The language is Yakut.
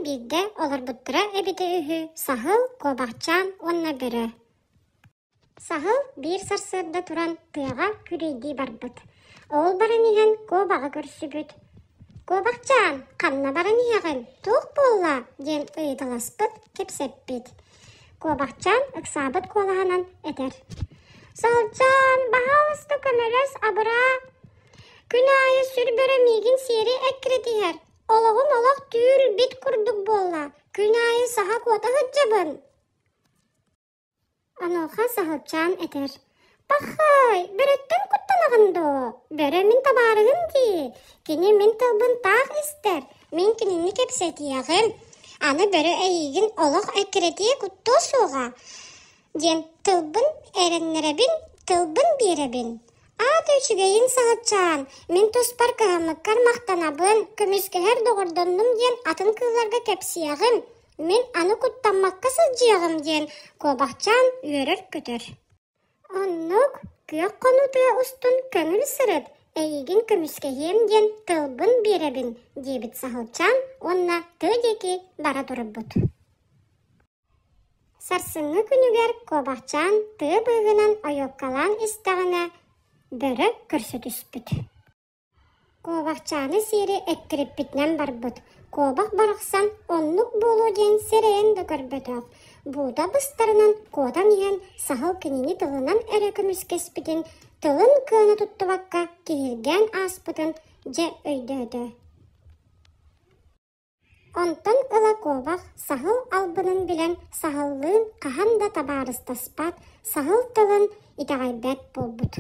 биирдэ олорбуттара эбитэ үһү саһыл, куобахчаан уонна бөрө. Саһыл биир сарсыарда туран тыаҕа күрүйдии барбыт. Ол баран иһэн куобаҕы көрсүбүт. «Куобахчаан, ханна баран иһэҕин, туох буолла?» диэн ыйыталаспыт, кэпсэппит. Куобахчаан ыксаабыт куолаһынан этэр: «Саһылчаан, баһаалыста көмөлөс, абыраа! Күн аайы сүр бөрө миигин сиэри эккирэтиһэр, олоҕум олох түүл-бит курдук буолла, күн аайы саха куота сылдьабын» Онуоха Саһылчаан этэр: «Пахай, бөрөттөн куттанаҕын дуо? Бөрө мин табаарыһым дии, кини мин тылбын таах истэр, мин кинини кэпсэтиэҕим, аны бөрө эйиигин олох эккирэтиэ куттуо суоҕа» диэн тылбын эрэннэрэбин, тылбын биэрэбин. Аата үчүгэйин Саһылчаан, мин туспар кыһаммыккар махтанабын, көмүскэһэр доҕордоннум диэн атын кыылларга кэпсиэҕим, Мин аны куттаммакка сылдьыаҕым диэн куобахчаан үөрэр-көтөр. Оннук, күөх хонуу тыа устун көҥүл сырыт, эйигин көмүскэһиэм диэн тылбын биэрэбин, диэбит Саһылчаан уонна тыа диэки бара турбут. Сарсыҥҥы күнүгэр куобахчаан тыа быыһынан ойуоккалаан истэҕинэ, бөрө көрсө түспүт. Куобахчааны сиэри эккирэппитинэн барбыт, куобах барахсан оннук буолуо диэн сэрэйэн да көрбөтөх, буута быстарынан куотан иһэн саһыл кинини тылынан эрэ көмүскэспитин, тылын кыана туттубакка киһиргээн ааспытын дьэ өйдөөтө. Онтон ыла куобах саһыл албынын билэн саһыллыын хаһан да табаарыстаспат, саһыл тылын итэҕэйбэт буолбут.